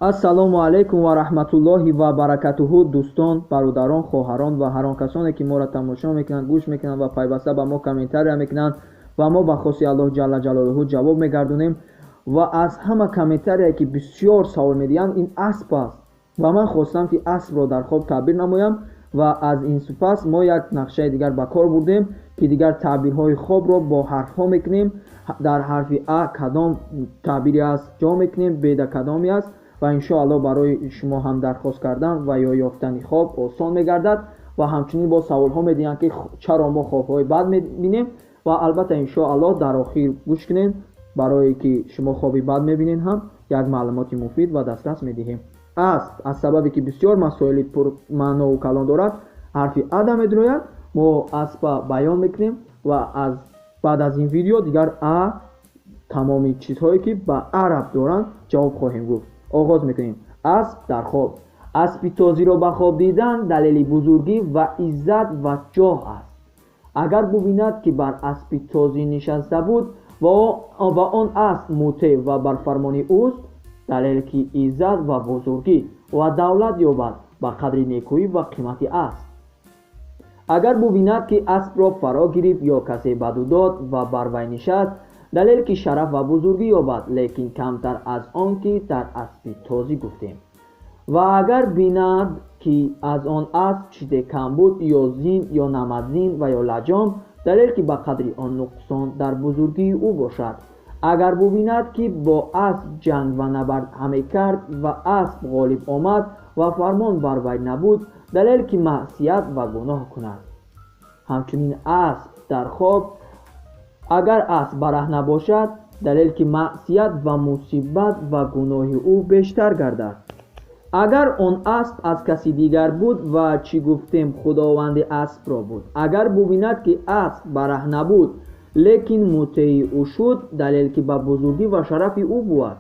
Ассалому алайкум ва раҳматуллоҳи ва баракатуҳу. Дӯстон, бародарон, хоҳарон ва ҳар он касоне ки моро тамошо мекунанд, гӯш мекунанд ва пайваста ба мо комментария мекунанд ва мо ба хоси Аллоҳ ҷалла ҷалолуҳу ҷавоб мегардонем. Ва аз ҳама комментарие ки бисёр савол медиҳанд, ин асп аст ва ман хостам ки аспро дар хоб таъбир намоям ва аз ин сипас мо як нақшаи дигар ба кор бурдем ки дигар таъбирҳои хобро бо ҳарфҳо мекунем. Дар ҳарфи А кадом таъбире аст ҷо мекунем, Б да кадоме аст ва иншоаллоҳ барои шумо ҳам дархост кардан ва ё ёфтани хоб осон мегардад. Ва ҳамчунин боз саволҳо медиҳанд ки чаро мо хобҳои бад мебинем ва албатта иншоаллоҳ дар охир гӯш кунед, барое ки шумо хоби бад мебинед ҳам як маълумоти муфид ва дастрас медиҳем. Асп аз сабабе ки бисёр масоили пурмаънову калон дорад, ҳарфи А да медрояд, мо аспа баён мекунем ва аз баъд аз ин видео дигар А тамоми чизҳое ки ба А рабт доранд ҷавоб хоҳем гуфт. Оғоз мекунем. Асп дар хоб. Аспи тозиро ба хоб дидан далели бузургӣ ва иззат ва ҷоҳ аст. Агар бубинад ки бар аспи тозӣ нишаста буд ва он асп мутеъ ва бар фармони ӯст, далел ки иззат ва бузургӣ ва давлат ёбад ба қадри некӯӣ ва қимати асп. Агар бубинад ки аспро фаро гирифт ё касе баду дод ва бар вай нишаст, далел ки шараф ва бузургӣ ёбад, лекин камтар аз он ки дар аспи тозӣ гуфтем. Ва агар бинад ки аз он асп чизе кам буд, ё зин ё намадзин ва ё лаҷом, далел ки ба қадри он нуқсон дар бузургии ӯ бошад. Агар бубинад ки бо асп ҷанг ва набард ҳаме кард ва асп ғолиб омад ва фармон бар вай набуд, далел ки маъсият ва гуноҳ кунад. Ҳамчунин асп дар хоб, агар асп бараҳна бошад, далел ки маъсият ва мусибат ва гуноҳи ӯ бештар гардад. Агар он асп аз каси дигар буд ва чӣ гуфтем худованди аспро буд. Агар бубинад ки асп бараҳна буд, лекин мутеи ӯ шуд, далел ки ба бузургӣ ва шарафи ӯ буд.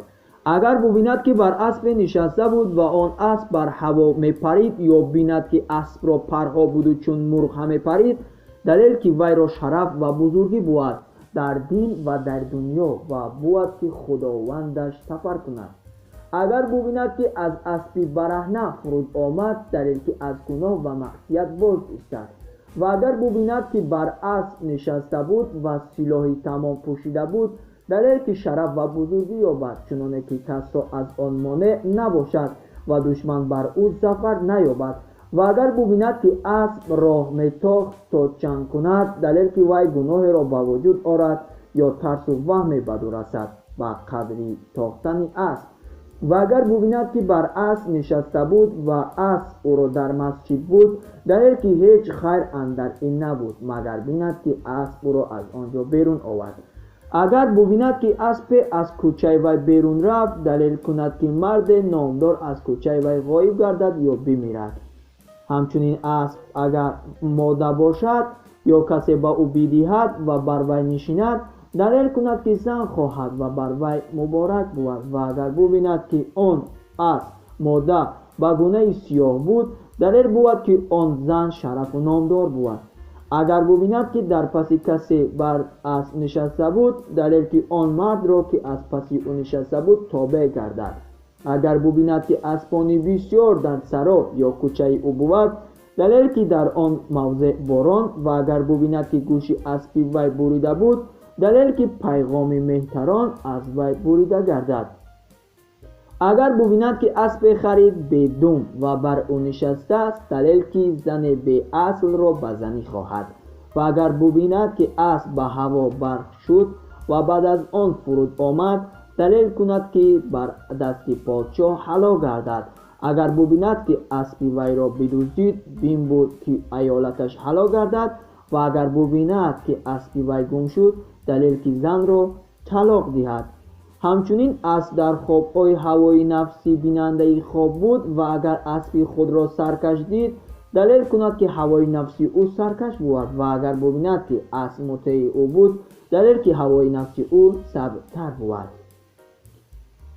Агар бубинад ки бар аспе нишаста буд ва он асп бар ҳаво мепарид, ё бинад ки аспро парҳо буду чун мурғ ҳамепарид, далел ки вайро шараф ва бузургӣ буд дар дин ва дар дунё ва буд ки худовандаш сафар кунад. Агар бубинад ки аз аспи бараҳна фуруд омад, далел ки аз гуноҳ ва маъсият боз истад. Ва агар бубинад ки бар асп нишаста буд ва силоҳи тамом пӯшида буд, далел ки шараф ва бузургӣ ёбад, чуноне ки касро аз он монеъ набошад ва душман бар ӯ зафар наёбад. Ва агар бубинад ки асп роҳ метохт то чанг кунад, далел ки вай гуноҳеро ба вуҷуд орад ё тарсу ваҳме ба ӯ расад ба қадри тохтани асп. Ва агар бубинад ки бар асп нишаста буд ва асп ӯро дар масҷид буд, далел ки ҳеҷ хайр андар ин набуд, магар бинад ки асп ӯро аз он ҷо берун овард. Агар бубинад ки аспе аз кӯчаи вай берун рафт, далел кунад ки марде номдор аз кӯчаи вай ғоиб гардад ё бимирад. Ҳамчунин асп агар мода бошад ё касе ба ӯ бидиҳад ва бар вай нишинад, далел кунад ки зан хоҳад ва бар вай муборак бувад. Ва агар бубинад ки он асп мода ба гунаи сиёҳ буд, далел бувад ки он зан шарафу номдор бувад. Агар бубинад ки дар паси касе бар асп нишаста буд, далел ки он мардро ки аз паси ӯ нишаста буд тобеъ гардад. Агар бубинад ки аспони бисёр дар саро ё кӯчаи ӯ бувад, далел ки дар он мавзеъ борон. Ва агар бубинад ки гӯши аспи вай бурида буд, далел ки пайғоми меҳтарон аз вай бурида гардад. Агар бубинад ки аспе харид бедум ва бар ӯ нишастааст, далел ки зане беаслро ба занӣ хоҳад. Ва агар бубинад ки асп ба ҳаво барқ шуд ва баъд аз он фуруд омад, далел кунад ки бар дасти подшоҳ ҳалок гардад. Агар бубинад ки аспи вайро бидуздид, бим буд ки аёлаташ ҳалок гардад. Ва агар бубинад ки аспи вай гум шуд, далел ки занро талоқ диҳад. Ҳамчунин асп дар хобҳои ҳавои нафси бинандаи хоб буд ва агар аспи худро саркаш дид, далел кунад ки ҳавои нафси ӯ саркаш бувад. Ва агар бубинад ки асп мутеи ӯ буд, далел ки ҳавои нафси ӯ сабттар бувад.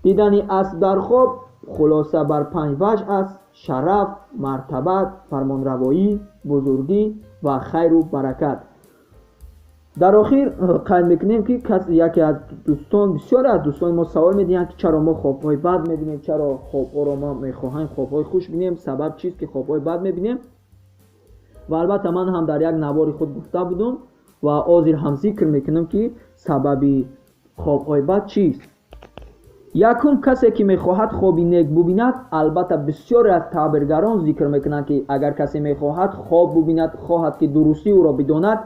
Дидани асп дар хоб хулоса бар панҷ ваҷҳ аст: шараф, мартабат, фармонравоӣ, бузургӣ ва хайру баракат. Дар охир қайд мекунем, ки яке аз дӯстон, бисёре аз дӯстони мо савол медиҳанд, ки чаро мо хобҳои бад мебинем, чаро хобҳоро мо мехоҳем хобҳои хуш бинем, сабаб чист, ки хобҳои бад мебинем. Ва албатта ман ҳам дар як навори худ гуфта будум ва ҳозир ҳам зикр мекунам, ки сабаби хобҳои бад чист. Якум, касе ки мехоҳад хоби нек бубинад, албатта бисёре аз таъбиргарон зикр мекунанд, ки агар касе мехоҳад хоб бубинад, хоҳад ки дурустии ӯро бидонад,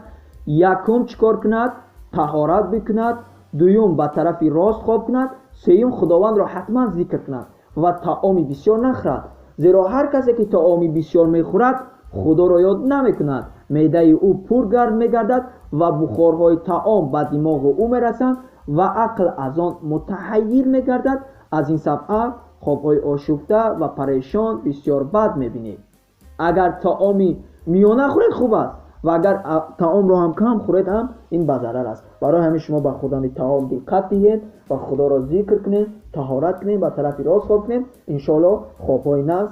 якум чӣ кор кунад? Таҳорат бикунад, дуюм ба тарафи рост хоб кунад, сеюм худовандро ҳатман зикр кунад ва таоми бисёр нахӯрад. Зеро ҳар касе ки таоми бисёр мехӯрад, худоро ёд намекунад, меъдаи ӯ пур гард мегардад ва бухорҳои таом ба димоғи ӯ мерасанд ва ақл аз он мутаҳаййир мегардад. Аз ин сабаб хобҳои ошуфта ва парешон бисёр бад мебинед. Агар таоми миёна хӯред хуб аст ва агар таомро ҳам кам хӯред ҳам ин ба зарар аст. Барои ҳамин шумо ба хӯрдани таом диққат диҳед ва худоро зикр кунед, таҳорат кунед, ба тарафи рост хоб кунед, иншоаллоҳ хобҳои нағз